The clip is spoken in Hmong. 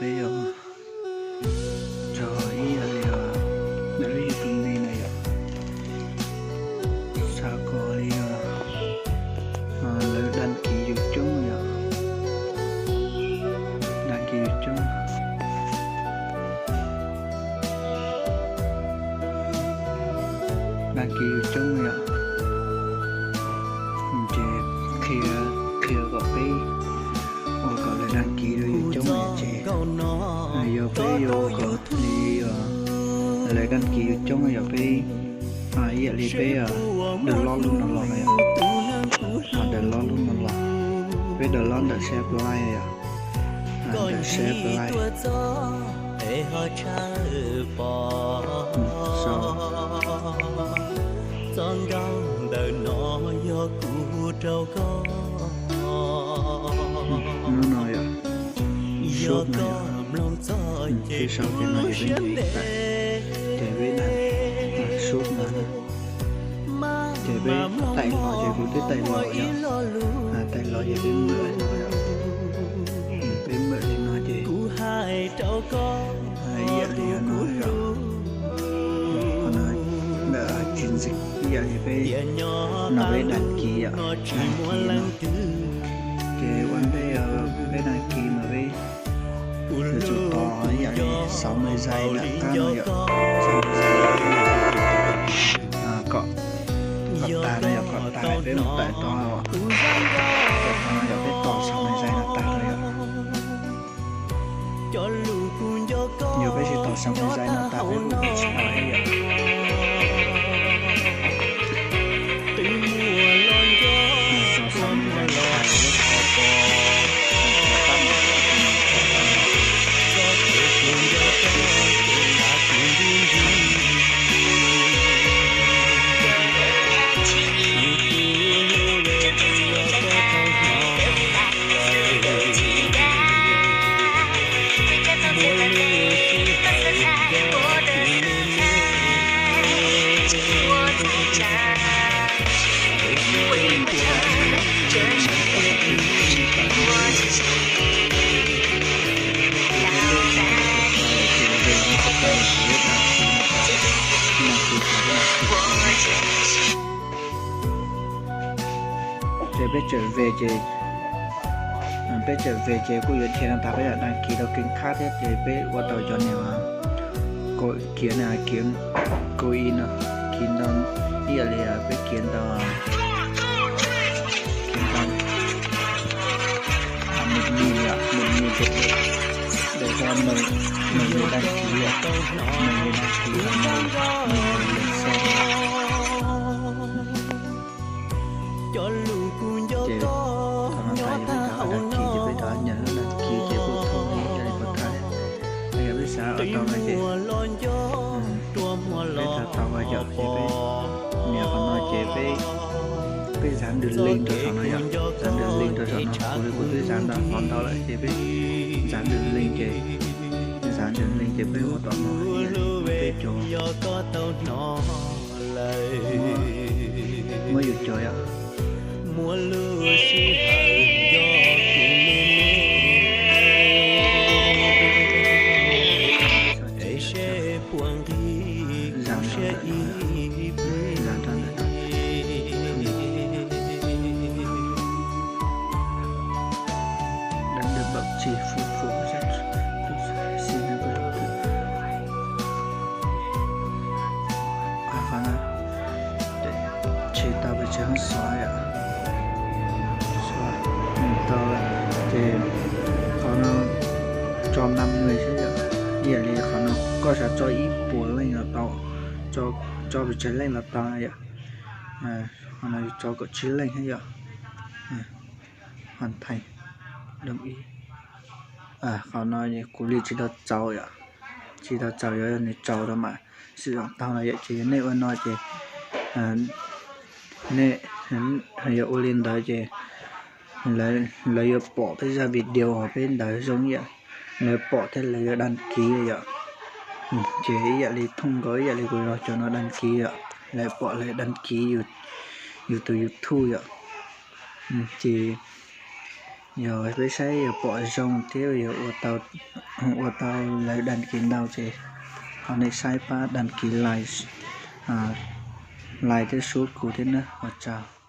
Peb yog tso ib yam li ntawm lub YouTube no yom, xav kom li lawv đăng ký yus coob yom, đăng ký yus coob, đăng ký yus coob yom. Ces qhia, qhia kom peb ua kom lawv đăng ký rau yus coob ces yog peb yuav ua kom li lawv đăng ký yus coob yog peb ib yam li peb download lub no los yom, download lub no los, peb download ntawm Share Play yom, ntawm Share Play. Lub no yom, Share no yom, peb sau ces no ces peb nce tawm, ces peb đăng, Share no, ces peb taim los ces kuv twb taim los yom, taim los ces peb mam li no yom, peb mam li no ces ib yam li no yom, ntawm chiến dịch ib yam li peb no peb đăng ký yom, đăng ký no. Ces ua ntej peb đăng ký mas peb yuav tsum tos ib yam li sáu mươi giây lawm qab no yom, kom, kom tag no yom, kom tag peb mus tawm tod, kom tag no yom, peb tos sáu mươi giây no tag no yom. Yog peb tsis tos sáu mươi giây no tag peb kuj tsis tau yom. Tos sáu mươi giây no tag peb Ces peb tseem về ces, peb tseem về ces kuj yuav dhia no tag peb yom, đăng ký rau kênh khác thiab ces peb ua tau cov niag, kiav niag kiav câu no, kiav ntau ib yam li peb kiav ntau, kiav ntau một nghìn yom, một nghìn ces đăng ký yom, một nghìn đăng ký yom, một nghìn đăng ký là một nghìn lượt xem. Ces thaum no tas ces peb rov đăng ký ces peb rov nyem lub đăng ký ces kuj thooj li yog li puas tau thiab. Yog peb xav tau no ces peb xav tau yom ces peb nias qhov no ces peb, peb dán đường link rau saum no yom, dán đường link rau saum no, kuv li kuv twb dán ntau qhov ntau lawm ces peb dán đường link ces, dán đường link ces peb ua tom no, peb cov, muab yus cov yom. Dán ntawm no, dán ntawm bawm tsis, phum phum zaj, xi no, qhov no tsis tau pes tsawg xov yom, tau ces qhov no tso năm mươi xwb yom, ib yam li qhov no koj xav tso ib puas leej los tau, tso pes tsawg leej los tau yom. Qhov no yus tso kaum tsib leej thiab yom. Hoàn thành, đồng ý. Qhov no kuv li tsis tau txaus yom, tsis tau txaus, yog nws txaus rau mam sib zaum taug no yom. Ces yog nej ua no ces nej yog ua li ntawd ces lawv yuav pom peb zaj video hauv peb ntawd zoo yom, lawv pom thiab lawv yuav đăng ký yom. Ces ib yam li thooj nkaus ib yam li kuv los cov no đăng ký yom, lawv pom lawv đăng ký yus tus YouTube yom. Ces Yog peb saib yog pom zoo thiab yog ua tau lawv đăng ký ntau ces thov nej saib pab đăng ký, like, like thiab sub kuv thiab na, ua tsaug.